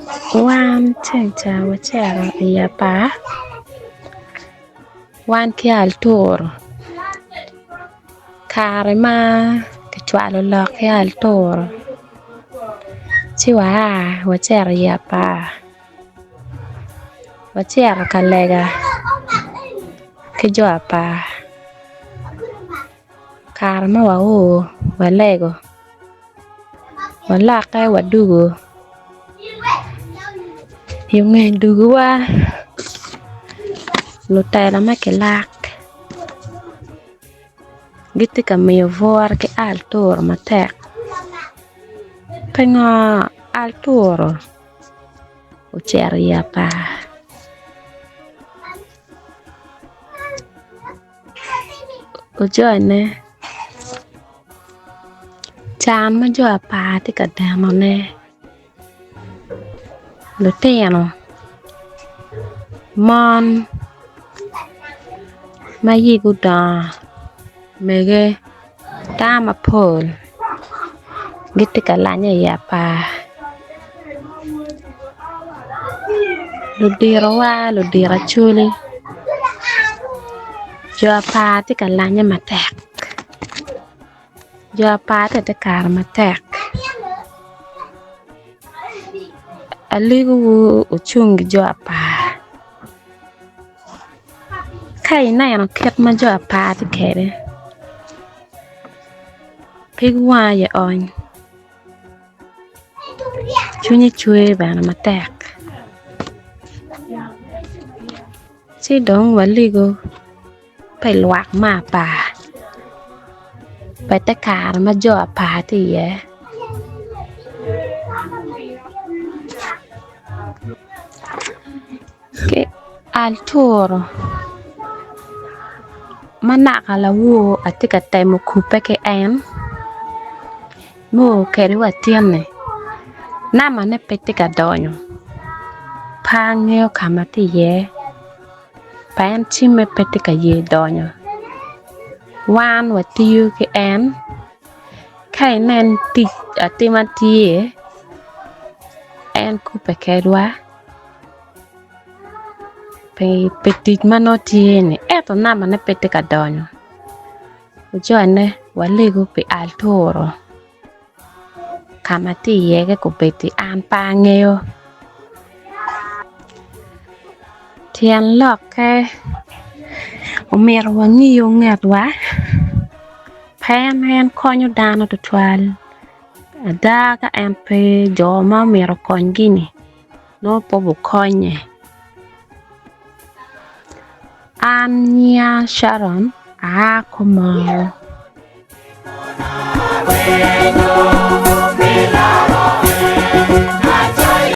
Wan ceng ca wacito i apar wan ki alturu kare ma kicwalo lok ki alturu ci waa wacito i apar wacito ka lega ki jo apar kare ma wao walego. Walokke wadwogo i nge dwogowa lutela me kilak gitye ka miyo bwura ki alturu matek pingo alturu ocito i apar. Ojone can ma jo apar tye ka denone lutino mon ma igi odongo mege dano mapol gitye ka lanye i apar luditowa ludito acholi jo apar tye ka lanye matek jo apar tye i tekare matek alegowu wucung ki jo apar. Ka ineno kit ma jo apar tye kwede, pig wangi aye ony, cwinyi cwer bene matek ci dong waligo pi lwak me apar pi te kare ma jo apar tye iye. Ki alturu ma naka lawor atye ka temo kubbe ki en me o kwede wa tinni nambane pe tye ka donyo pe angeyo ka ma tye iye pien cimme pe tye ka ye donyo wan watiyo ki en ka inen tic atima tye en kubbe kedwa. Pi tic ma nongo tye-ni ento nambane pe tye ka donyo ojone walego pi alturu ka ma tye iye kikobeddi an pe angeyo tyen lokke omyero wangiyu ngetwa pien en konyo dano tutwal ada ka en pe jo ma myero okonygi-ni Nongo pe wukonye. An nyinga Sharon, aa Komoro.